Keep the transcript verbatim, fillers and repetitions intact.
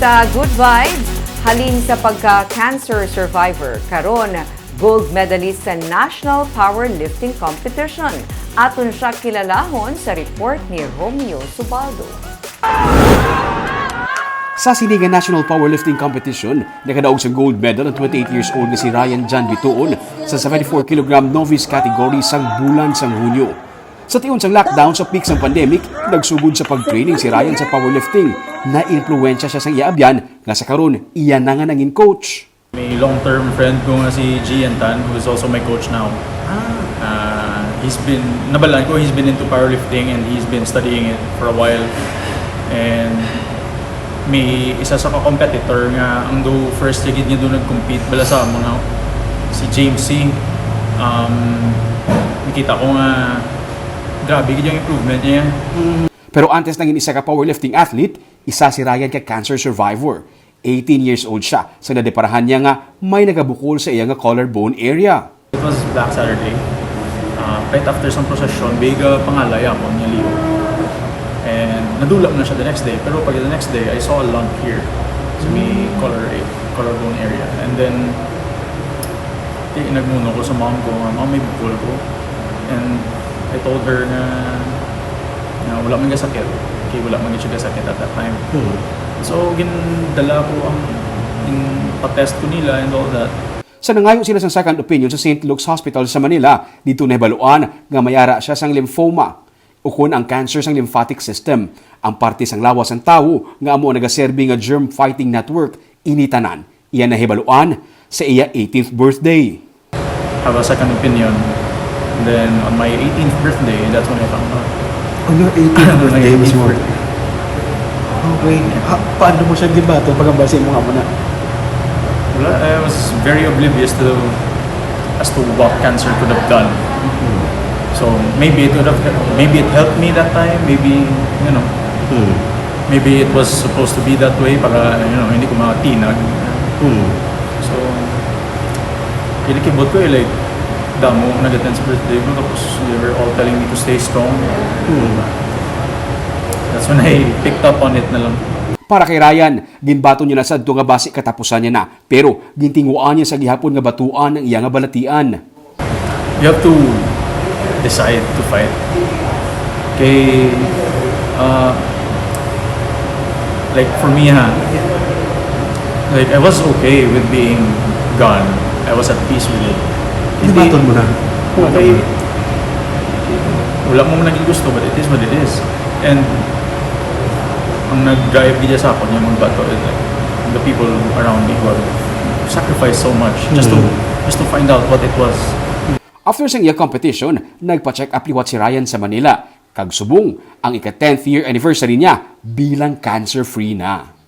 Sa Good Vibes, halin sa pagka-cancer survivor, karon gold medalist sa National Powerlifting Competition. Aton siya kilalahon sa report ni Romeo Subaldo. Sa sini nga National Powerlifting Competition, nakadaog sang gold medal ang twenty-eight years old nga si Ryan John Bituon sa seventy-four kilogram novice category sang bulan sang Hunyo. Sa tion sang lockdown sa peak sang pandemic, nagsugod sa pag-training si Ryan sa powerlifting. Naimpluwensya siya sang iya abyan nga sa karon iya na nga nangin coach. May long-term friend ko nga si Gian Tan, who is also my coach now. Ah, he's been, nabalaan ko, he's been into powerlifting and he's been studying it for a while. And may isa sa ka-competitor nga ang do first year gid niya doon nag-compete bala sa mga si James C. Um, nakita ko nga grabe gid yung improvement niya. Pero antes nangin isa ka powerlifting athlete, isa si Ryan ka cancer survivor. Eighteen years old siya sa nadeparahan niya nga may nagabukol sa iya nga collarbone area. It was Black Saturday. Uh, right after sa procession, big uh, pangalay ako niya Leo. And nadula na siya the next day. Pero pag the next day, I saw a lump here sa may collar, collarbone area. And then, di, nagmuno ko sa mom ko, nga, "Mom, may bukol ko." And I told her na, na wala man kasakit. Okay, wala man siya kasakit at that time. Hmm. So, gindala ko ang, yung pa-test ko nila and all that. Sa nangayo sila sa second opinion sa Saint Luke's Hospital sa Manila, dito nahibaluan nga may ara siya sang lymphoma, ukon ang cancer sang lymphatic system, ang parte sang lawas sang tawo nga amo ang nagaserbi nga germ-fighting network. Ini tanan iya nahibaluan sa iya eighteenth birthday. Have a second opinion. Then on my eighteenth birthday, that's when I found out. On your eighteenth birthday mismo? Okay. Ha, paano mo siya gibato pag ang basi mo nga mo na? Wala, I was very oblivious to as to what cancer could have done. So maybe it would have maybe it helped me that time. Maybe, you know, Hmm. maybe it was supposed to be that way para, you know, hindi ko matinag. Hmm. So kinikibot ko eh, like, damo ang nag-attend sa birthday ko, tapos they were all telling me to stay strong. Hmm. That's when I picked up on it na lang. Para kay Ryan, ginbaton niya na sadto nga basi katapusan niya na, pero gintinguhaan niya sa gihapon nga batuan ang iya nga balatian. You have to decide to fight. Kay, uh, like, for me, ha, like, I was okay with being gone. I was at peace with it. Hindi. Gibaton mo na? Okay. Wala mo naging gusto, but it is what it is. And ang nag-drive gid sa akon yung magbato, like, the people around me who have sacrificed so much just to, Mm. just to find out what it was. After sang iya competition, nagpa-check up liwat si Ryan sa Manila, kag subong ang ika-tenth year anniversary niya bilang cancer-free na.